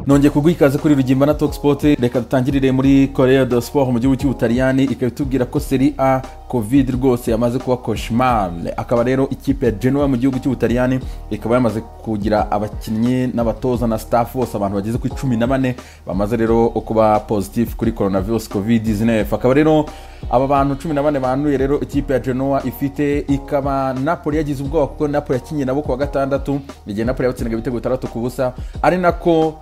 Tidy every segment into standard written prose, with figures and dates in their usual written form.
Nongeye kuguha ikaze kuri Rugimba na Talk Sport. Reka dutangirire muri Corriere dello Sport mu gihugu cy'Ubutaliyani, ikaba itubwira ko Serie A Covid rwose yamaze kuba cauchemar. Akaba rero ikipe ya Genoa mu gihugu cy'Ubutaliyani ikaba yamaze kugira abakinnyi n'abatoza na staff bose, abantu bageze kuri 14 bamaze rero kuba positive kuri coronavirus Covid-19. Akaba rero aba bantu 14 banduye rero ikipe ya Genoa ifite, ikaba Napoli yagize ubwoba kuko Napoli yakinye nabo kuwa gatandatu, igihe Napoli yabatsindaga ibitego 6-0, ari nako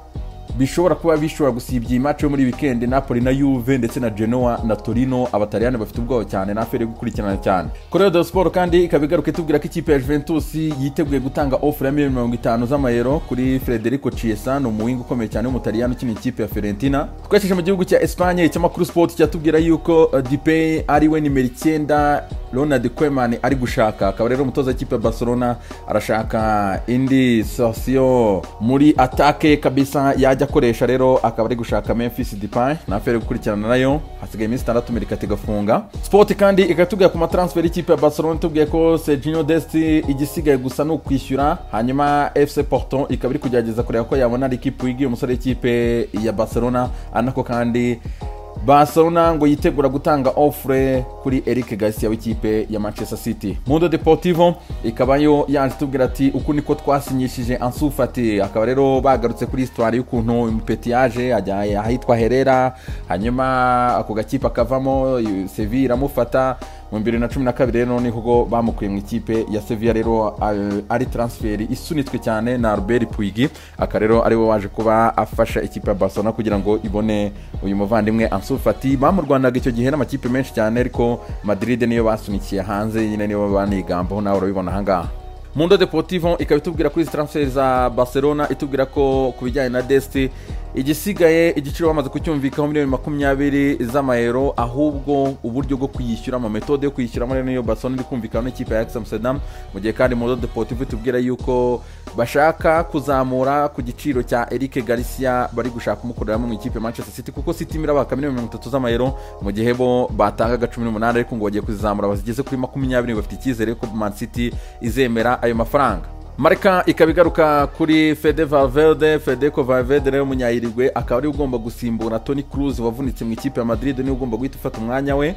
bishobora kuba bishobora gusibya iyi match yo muri weekend Napoli na Juve ndetse na Genoa na Torino. Abataliyani bafite ubwoba cyane na affaire yo gukurikirana cyane. Corriere dello Sport kandi ikaba igaruka itubwira ko ikipe ya Juventus yiteguye gutanga offer ya miliyoni 50 z'amayero kuri Federico Chiesa, ni umuwinga ukomeye cyane w'umutaliyani ukina ikipe ya Fiorentina. Twesheje mu gihugu cya Espagne, ikinyamakuru Sport cyatubwira yuko Depay ari we nimero 9 Ronald Koeman ari gushaka. Akaba rero umutoza w'ikipe ya Barcelona arashaka indi solution muri attaque kabisa yajya akoresha, rero akaba ari gushaka Memphis Depay na affaire gukurikirana nayo. Hasigaye iminsi 6 mercato igafunga. Sport kandi ikatubwira ku matransfer y'ikipe ya Barcelona, tubwiye ko Serginho Dest igisigaye gusa ni ukwishyura, hanyuma FC Porto ikaba iri kugerageza kureba ko yabona Ricky Puig, umusore w'ikipe ya Barcelona. Anako kandi Barcelona ngo yitegura gutanga offre kuri Eric Garcia w'ikipe ya Manchester City. Mundo Deportivo ikaba yo yaje tubwira ati uku niko twasinyishije Ansu Fati. Akaba rero bagarutse kuri histoire y'ukuntu Umtiti yaje ajya ahitwa Herrera, hanyuma ako gakipe akavamo, Sevilla iramufata mu 2012. Rero niho bamukuye mu ikipe ya Sevilla, rero ari transfer isunitswe cyane na Albert Puig, aka rero ari we waje kuba afasha ikipe ya Barcelona kugira ngo ibone uyu muvandimwe Ansu Fati. Bamurwanaga icyo gihe n'amakipe menshi cyane, ariko Madrid niyo basunikiye hanze nyine, niyo banigambaho, nawe urabibona ahangaha. Mundo Deportivo ikaba itubwira kuri transfer za Barcelona, itubwira ko ku bijyanye na Dest igisigaye igiciro bamaze kucyumvikaho miliyoni 20 z'amayero, ahubwo uburyo bwo kuyishyura mu metode yo kuyishyuramo rero niyo Barcelona iri kumvikana n'ikipe ya Ajax Amsterdam. Mu gihe kandi Mundo Deportivo itubwira yuko bashaka kuzamura ku giciro cya Eric Garcia bari gushaka kumukoreramo mu ikipe Manchester City, kuko City irabaka miliyoni 30 z'amayero mu gihe bo batangaga 18, ariko ngo bagiye kuzamura bazigeze kuri 20, bafite icyizere ko Man City izemera ayo mafaranga. Marca ikaba igaruka kuri Fede Valverde, Federico Valverde rero umunyayirigwe akaba ari ugomba gusimbura Toni Kroos wavunitse mu ikipe ya Madrid, niwe ugomba guhita ufata umwanya we.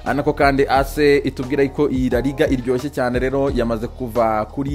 Anako kandi AS itubwira ko iyi La Liga iryoshye cyane, rero yamaze kuva kuri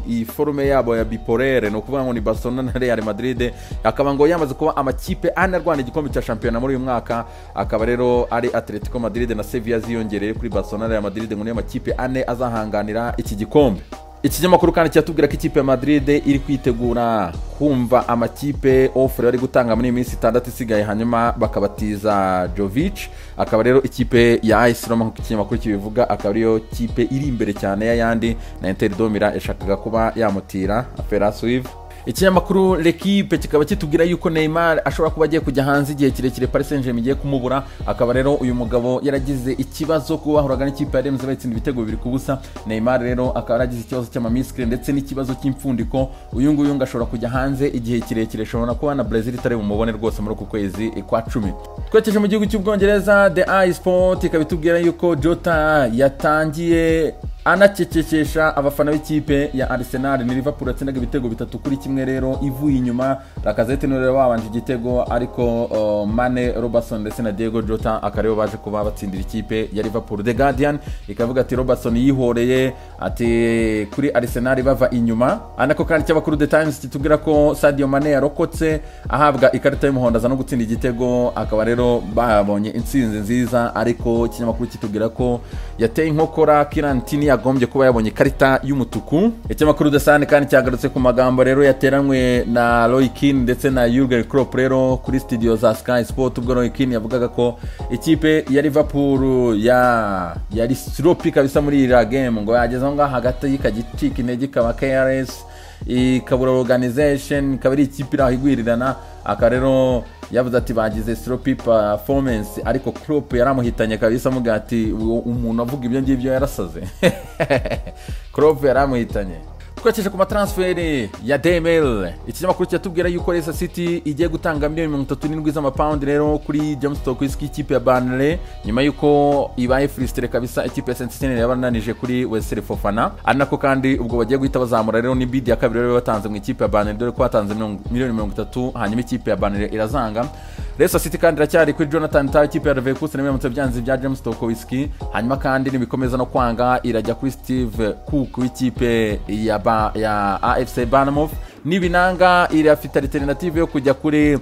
iyi forme yabo ya bipolaire, ni ukuvuga ngo ni Barcelona na Real Madrid, akaba ngo yamaze kuba amakipe ane arwana igikombe cya shampiyona muri uyu mwaka. Akaba rero ari Atletico Madrid na Sevilla ziyongereye kuri Barcelona na Real Madrid, ngo niyo makipe ane azahanganira iki gikombe. Ikinyamakuru kandi cyatubwira ko ikipe ya Madrid iri kwitegura kumva amakipe offer bari gutanga muri minsi 6 isigaye, hanyuma bakabatiza Jovic. Akaba rero ikipe ya AS Roma nk'uko ikinyamakuru kibivuga akaba ariyo kipe iri imbere cyane y'ayandi, na Inter de Milan yashakaga kuba yamutira affaire suivre. Ikinyamakuru L'Equipe kikaba kitubwira yuko Neymar ashobora kuba agiye kujya hanze igihe kirekire, Paris Saint-Germain igiye kumubura. Akaba rero uyu mugabo yaragize ikibazo kuba bahuraga n'ikipe ya Reims bayitsinda ibitego 2-0. Neymar rero akaba yaragize ikibazo cy'amamiskre ndetse n'ikibazo cy'imfundiko. Uyu nguyu ngo ashobora kujya hanze igihe kirekire, ashobora kuba na Brazil itari bumubone rwose muri uku kwezi kwa 10. Twekeje mu gihugu cy'Ubwongereza, The Eye Sport ikaba itubwira yuko Jota yatangiye anacecekesha abafana b'ikipe ya Arsenal. Ni Liverpool yatsindaga ibitego 3-1 rero ivuye inyuma, Lacazette niwe rero wabanje igitego, ariko Mane, Robertson ndetse na Diego Jota akaribo baje kuba batsindira ikipe ya Liverpool. The Guardian ikavuga ati Robertson yihoreye ati kuri Arsenal bava inyuma. Anako kandi cy'abakuru The Times kitubwira ko Sadio Mane yarokotse ahabwa ikarita y'umuhondo aza no gutsinda igitego, akaba rero babonye intsinzi nziza, ariko ikinyamakuru kitubwira ko yateye inkokora Kieran Tierney yagombye kuba yabonye ikarita y'umutuku. Ikinyamakuru The Sun kandi cyagarutse ku magambo rero yateranwe na Roy Keane ndetse na Jurgen Klopp rero kuri studio za Sky Sport, ubwo Roy Keane yavugaga ko ikipe ya Liverpool yari sloppy kabisa muri iriya game, ngo yageze aho ngaho hagati ikagicika intege ikaba KRS ikabura organization, ikaba ari ikipe iraho igwirirana. Aka rero yavuze ati bagize sloppy performance, ariko Klopp yaramuhitanye kabisa, amuga ati umuntu avuga ibyo ngibyo yarasaze. Klopp yaramuhitanye. Twerekeje ku matransferi ya DML, ikinyamakuru kiratubwira yuko Leicester City igiye gutanga miliyoni 37 z'amapawundi rero kuri James Tarkowski, ikipe ya Burnley, nyuma yuko ibaye frustré kabisa ikipe ya Saint-Etienne yabananije kuri Wesley Fofana. Ari nako kandi ubwo bagiye guhita bazamura rero ni bid ya kabiri rero batanze mu ikipe ya Burnley, dore ko batanze miliyoni 30, hanyuma ikipe ya Burnley irazanga. Leicester City kandi iracyari kuri Jonathan Tah, ikipe ya Leverkusen biramutse byanze bya James Tarkowski, hanyuma kandi nibikomeza no kwanga irajya kuri Steve Cook w'ikipe ya AFC Bournemouth. Nibinanga irafite alternative yo kujya kuri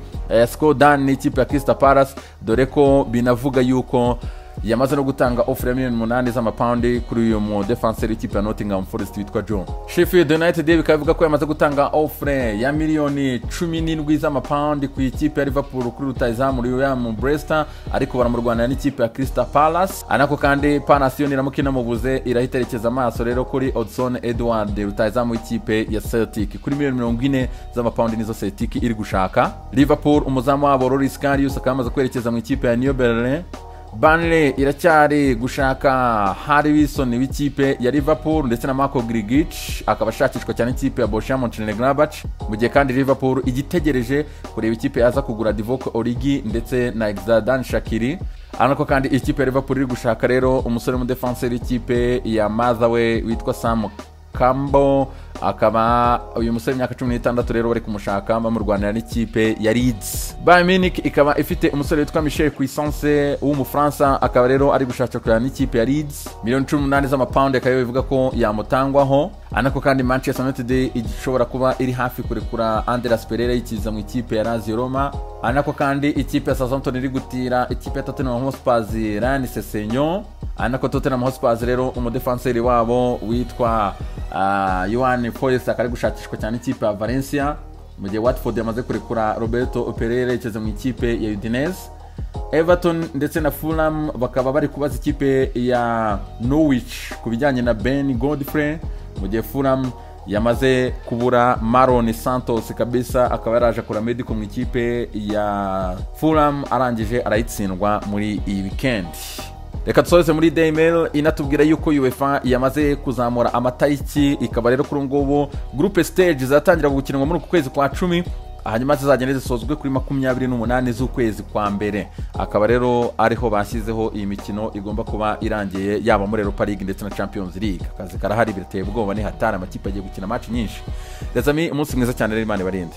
Scott Dan n'ikipe ya Crystal Palace, dore ko binavuga yuko yamaze no gutanga offer ya miliyoni 8 z'amapawundi kuri uyu mu defenseur w'ikipe ya Nottingham Forest witwa Joe. Sheffield United bikaba bivuga ko yamaze gutanga offer ya miliyoni 17 z'amapawundi ku ikipe ya Liverpool kuri rutahizamu William Brewster, ariko baramurwanira n'ikipe ya Crystal Palace. Anako kandi Palace yo niramuka inamubuze irahita yerekeza amaso rero kuri Odsonne Edouard, rutahizamu w'ikipe ya Celtic, kuri miliyoni 40 z'amapawundi nizo Celtic iri gushaka. Liverpool umuzamu wabo Loris Karius akaba yamaze kwerekeza mu ikipe ya New Berlin. Burnley iracyari gushaka Harry Wilson w'ikipe ya Liverpool ndetse na Marko Grujic akaba ashakishwa cyane ikipe ya Borussia Mönchengladbach, mu gihe kandi Liverpool igitegereje kureba ikipe yaza kugura Divock Origi ndetse na Xherdan Shaqiri. Ariko kandi ikipe ya Liverpool iri gushaka rero umusore w'umudefenseur w'ikipe ya Motherwell witwa Sam Campbell, akaba uyu musore w'imyaka 16 rero bari kumushaka bamurwanira n'ikipe ya Leeds. Bayern Munich ikaba ifite umusore witwa Michel Cuisance w'Umufaransa, akaba rero ari gushaka kurana n'ikipe ya Leeds, miliyoni 18 z'amapawundi akaba bivuga ko yamutangwaho. Anako kandi Manchester United ishobora kuba iri hafi kurekura Andreas Pereira yikiza mu ikipe ya Lazio Roma. Anako kandi ikipe ya Southampton iri gutira ikipe ya Tottenham Hotspur Ryan Sessegnon. Anako Tottenham Hotspur rero umudefenseri wabo witwa Yohan Foyes akari gushakishwa cyane ikipe ya Valencia, mu gihe Watford yamaze kurekura Roberto Pereira yigeze mu ikipe ya Udinese. Everton ndetse na Fulham bakaba bari kubaza ikipe ya Norwich ku bijyanye na Ben Godfrey, mu gihe Fulham yamaze kubura Maron Santos kabisa, akaba yaraje akora medical mu ikipe ya Fulham arangije arayitsindwa muri iyi weekend. Reka dusoze muri Daily Mail inatubwira yuko UEFA yamaze kuzamura amatariki, ikaba rero kuri ngubu group stage zatangira gukinwa muri uku kwezi kwa 10, hanyuma zizagenda zisozwe kuri 28 z'ukwezi kwa mbere. Akaba rero ariho bashyizeho iyi mikino igomba kuba irangiye, yaba muri Europa League ndetse na Champions League. Akazi karahari, birateye ubwoba, ni hatari, amakipe agiye gukina match nyinshi. Rezami, umunsi mwiza cyane rero, Imana ibarinde.